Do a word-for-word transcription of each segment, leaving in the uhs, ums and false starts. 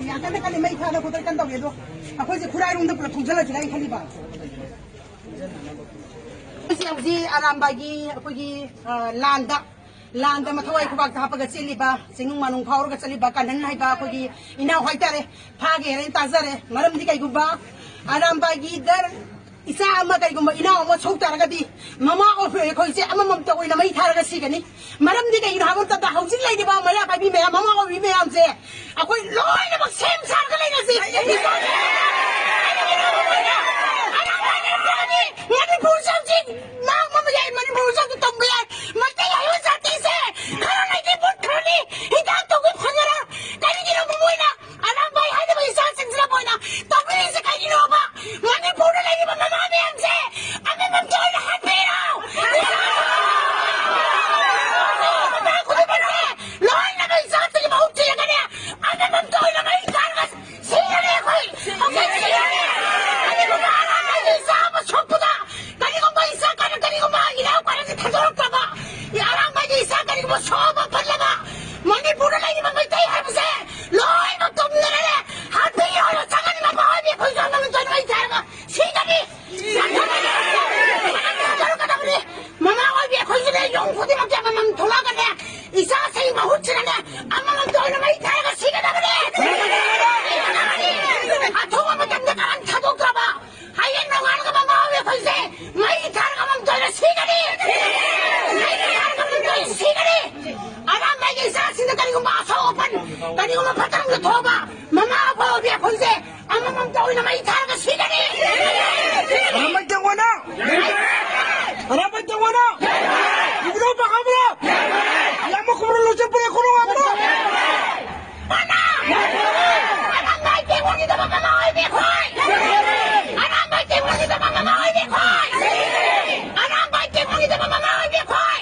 ꯌꯥꯝ ꯀꯟꯅ ꯀꯜꯂꯤ, ꯃꯩ ꯊꯥꯗ ꯈꯣꯠꯇꯅ ꯀꯟꯅ ꯇꯧꯔꯤ ꯑꯗꯣ, ꯑꯩꯈꯣꯏꯁꯦ ꯈꯨꯔꯥꯏꯔꯣꯝꯗ ꯄꯨꯂꯞ ꯊꯣꯛꯆꯜꯂꯁꯤꯔꯥ ꯍꯥꯏꯅ ꯈꯜꯂꯤꯕ꯫ ꯑꯩꯈꯣꯏꯁꯦ ꯍꯧꯖꯤꯛ ꯑꯔꯥꯝꯕꯥꯏꯒꯤ ꯑꯩꯈꯣꯏꯒꯤ, ꯑ, ꯂꯥꯟꯗ, ꯂꯥꯟꯗ ꯃꯊꯋꯥꯏ ꯈꯨꯕꯥꯛꯇ ꯍꯥꯞꯄꯒ ꯆꯦꯜꯂꯤꯕ, ꯆꯤꯡꯅꯨꯡ ꯃꯥꯅꯨꯡ ꯐꯥꯎꯔꯒ ꯆꯠꯂꯤꯕ ꯀꯥꯅꯟ ꯍꯥꯏꯕ ꯑꯩꯈꯣꯏꯒꯤ ꯏꯅꯥꯎ ꯍꯥꯏꯇꯥꯔꯦ, ꯐꯥꯒꯦ ꯍꯥꯏꯅ ꯇꯥꯖꯔꯦ꯫ ꯃꯔꯝꯗꯤ ꯀꯩꯒꯨꯝꯕ ꯑꯔꯥꯝꯕꯥꯏꯒꯤ ꯗꯔ ꯏꯆꯥ ꯑꯃ ꯀꯩꯒꯨꯝꯕ ꯏꯅꯥꯎ ꯑꯃ ꯁꯣꯛ ꯇꯥꯔꯒꯗꯤ ꯃꯃꯥ ꯑꯣꯏꯕ ꯑꯩꯈꯣꯏꯁꯦ ꯑꯃꯃꯝꯇ ꯑꯣꯏꯅ ꯃꯩ ꯊꯥꯔꯒ ꯁꯤꯒꯅꯤ꯫ ꯃꯔꯝꯗꯤ ꯀꯩꯒꯤꯅꯣ ꯍꯥꯏꯕ ꯃꯇꯝꯗ ꯍꯧꯖꯤꯛ ꯂꯩꯔꯤꯕ ꯃꯩꯔꯥ ꯄꯥꯏꯕꯤ ꯃꯌꯥꯝ, ꯃꯃꯥ ꯑꯣꯏꯕꯤ ꯃꯌꯥꯝꯁꯦ ꯑꯩꯈꯣꯏ ꯂꯣꯏꯅꯃꯛ ꯁꯦꯝ ꯁꯥꯔꯒ ꯂꯩꯔꯁꯤ꯫ ꯃꯅꯤꯄꯨꯔꯁꯦ ꯍꯧꯖꯤꯛ ꯃꯥꯡꯕ ꯌꯥꯏ, ꯃꯅꯤꯄꯨꯔꯁꯦ ꯍꯧꯖꯤꯛ ꯇꯝꯕ ꯌꯥꯏ꯫ ꯃꯩꯇꯩ ꯍꯥꯏꯕ ꯖꯥꯇꯤꯁꯦ ꯈꯔ ꯂꯩꯗꯤ ꯃꯨꯠꯈ꯭ꯔꯅꯤ, ꯍꯤꯗꯥꯛ ꯇꯧꯕ ꯐꯪꯉꯔꯣꯏ꯫ ꯀꯔꯤꯒꯤꯅꯣ ꯃꯣꯏꯅ ꯑꯔꯥꯝꯕꯥꯏ ꯍꯥꯏꯔꯤꯕ ꯏꯆꯥꯁꯤꯡꯁꯤꯅ ꯃꯣꯏꯅ ꯇꯧꯕꯤꯔꯤꯁꯦ ꯀꯩꯒꯤꯅꯣꯕ? ꯃꯅꯤꯄꯨꯔꯗ ꯂꯩꯔꯤꯕ ꯃꯃꯥ ꯃꯌꯥꯝꯁꯦ ꯑꯃꯃꯝꯇ ꯑꯣꯏꯅ ꯍꯥꯠꯄꯤꯔꯣ! ꯃꯃꯥ ꯈꯨꯗꯤꯡꯃꯛꯁꯦ ꯂꯣꯏꯅꯃꯛ ꯏꯆꯥꯁꯤꯡꯒꯤ ꯃꯍꯨꯠ ꯁꯤꯜꯂꯒꯅꯦ ꯑꯃꯃꯝꯇ ꯑꯣꯏꯅ ꯃꯩ ꯊꯥꯔꯒ ꯁꯤꯔꯅꯤ ꯑꯩꯈꯣꯏ! ꯍꯧꯖꯤꯛ ꯁꯤꯔꯅꯤ! ꯀꯔꯤꯒꯨꯝꯕ ꯑꯔꯥꯝꯕꯥꯏꯒꯤ ꯏꯆꯥ ꯑꯃ ꯁꯣꯛꯄꯗ, ꯀꯔꯤꯒꯨꯝꯕ ꯏꯆꯥ ꯀꯔꯤ-, ꯀꯔꯤꯒꯨꯝꯕ ꯏꯅꯥꯎ ꯀꯔꯤꯁꯤ ꯊꯥꯗꯣꯔꯛꯇ꯭ꯔꯕ, ꯑꯔꯥꯝꯕꯥꯏꯒꯤ ꯏꯆꯥ ꯀꯔꯤꯒꯨꯝꯕ ꯁꯣꯛꯑꯕ ꯄꯜꯂꯕ, ꯃꯅꯤꯄꯨꯔꯗ ꯂꯩꯔꯤꯕ ꯃꯩꯇꯩ ꯍꯥꯏꯕꯁꯦ ꯂꯣꯏꯅꯃꯛ ꯇꯨꯝꯗꯅꯅꯦ ꯍꯥꯠꯄꯤꯌꯣꯅ ꯆꯪꯒꯅꯤ꯫ ꯃꯃꯥ ꯑꯣꯏꯕꯤ ꯑꯩꯈꯣꯏꯁꯨ ꯑꯃꯃꯝꯇ ꯑꯣꯏꯅ ꯃꯩ ꯊꯥꯔꯒ ꯁꯤꯒꯅꯤ꯫ ꯊꯥꯗꯣꯔꯛꯀꯗꯕꯅꯤ꯫ ꯃꯃꯥ ꯑꯣꯏꯕꯤ ꯑꯩꯈꯣꯏꯁꯨꯅꯦ ꯌꯨꯝ ꯈꯨꯗꯤꯡꯃꯛꯀꯤ ꯑꯃꯃꯝ ꯊꯣꯛꯂꯛꯑꯒꯅꯦ ꯏꯆꯥꯁꯤꯡ ꯃꯍꯨꯠꯁꯤꯗꯅꯦ ꯑꯃꯃꯝꯇ ꯑꯣꯏꯅ ꯃꯩ ꯊꯥꯔꯒ ꯁꯤꯒꯗꯕꯅꯤ꯫ ꯁꯤꯒꯗꯕꯅꯤ꯫ ꯑꯊꯨꯕ ꯃꯇꯝꯗ ꯀꯔꯝ ꯊꯥꯗꯣꯛꯇ꯭ꯔꯕ ꯍꯌꯦꯡ ꯅꯣꯡꯉꯥꯜꯂꯒ ꯃꯃꯥ ꯑꯣꯏꯕꯤ ꯑꯩꯈꯣꯏꯁꯦ ꯃꯩ ꯊꯥꯔꯒ ꯑꯃꯃꯝꯇ ꯑꯣꯏꯅ ꯁꯤꯒꯅꯤ꯫ ꯃꯩ ꯊꯥꯔꯒ ꯑꯃꯃꯝꯇ ꯑꯣꯏꯅ ꯁꯤꯒꯅꯤ꯫ ꯑꯔꯥꯝꯕꯥꯏꯒꯤ ꯏꯆꯥꯁꯤꯡꯗ ꯀꯔꯤꯒꯨꯝꯕ ꯑꯁꯣꯛ ꯑꯄꯟ, ꯀꯔꯤꯒꯨꯝꯕ ꯐꯠꯇ ꯍꯥꯎꯗꯤ ꯊꯣꯛꯑꯕ, ꯃꯃꯥ ꯑꯐꯕ ꯑꯣꯏꯕꯤ ꯑꯩꯈꯣꯏꯁꯦ ꯑꯃꯃꯝꯇ ꯑꯣꯏꯅ ꯃꯩ ꯊꯥꯔꯒ ꯁꯤꯒꯅꯤ꯫ ꯑꯔꯥꯝꯕꯥꯏ ꯇꯦꯡꯉꯣꯅ! ꯑꯔꯥꯝꯕꯥꯏ ꯇꯦꯡꯉꯣꯅ! ꯏꯕꯨꯙꯧ ꯄꯥꯈꯪꯕꯅ! ꯏꯌꯥꯝꯕ ꯈꯨꯕ꯭ꯔꯨ ꯂꯣꯏꯆꯠꯄꯅ ꯀꯣꯅꯨꯡ ꯉꯥꯡꯕꯅ! ꯃꯅꯥ! ꯑꯔꯥꯝꯕꯥꯏ ꯇꯦꯡꯉꯣꯒꯤꯗꯃꯛ ꯃꯃꯥ ꯑꯣꯏꯕꯤ ꯑꯩꯈꯣꯏ! ꯑꯔꯥꯝꯕꯥꯏ ꯇꯦꯡꯉꯣꯒꯤꯗꯃꯛ ꯃꯃꯥ ꯑꯣꯏꯕꯤ ꯑꯩꯈꯣꯏ! ꯑꯔꯥꯝꯕꯥꯏ ꯇꯦꯡꯉꯣꯒꯤꯗꯃꯛ ꯃꯃꯥ ꯑꯣꯏꯕꯤ ꯑꯩꯈꯣꯏ!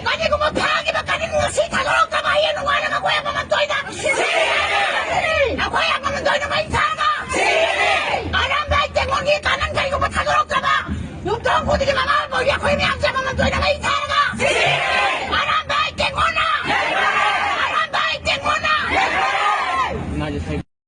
ꯀꯔꯤꯒꯨꯝꯕ ꯐꯥꯈꯤꯕ ꯀꯔꯤꯒꯨꯝꯕ ꯁꯤ ꯊꯥꯗꯣꯔꯛꯇꯕ ꯍꯌꯦꯡ ꯅꯣꯡꯉꯥꯜꯂꯒ ꯑꯩꯈꯣꯏ ꯑꯃꯃꯝꯇ ꯑꯣꯏꯅ ꯑꯩꯈꯣꯏ ꯑꯃꯃꯝꯇ ꯑꯣꯏꯅ ꯃꯩ ꯊꯥꯔꯒ ꯑꯔꯥꯝꯕꯥꯏ ꯇꯦꯡꯉꯣꯒꯤ ꯀꯥꯅꯟ ꯀꯔꯤꯒꯨꯝꯕ ꯊꯥꯗꯣꯔꯛꯇ꯭ꯔꯕ ꯌꯨꯝꯊꯣꯡ ꯈꯨꯗꯤꯡꯒꯤ ꯃꯃꯥ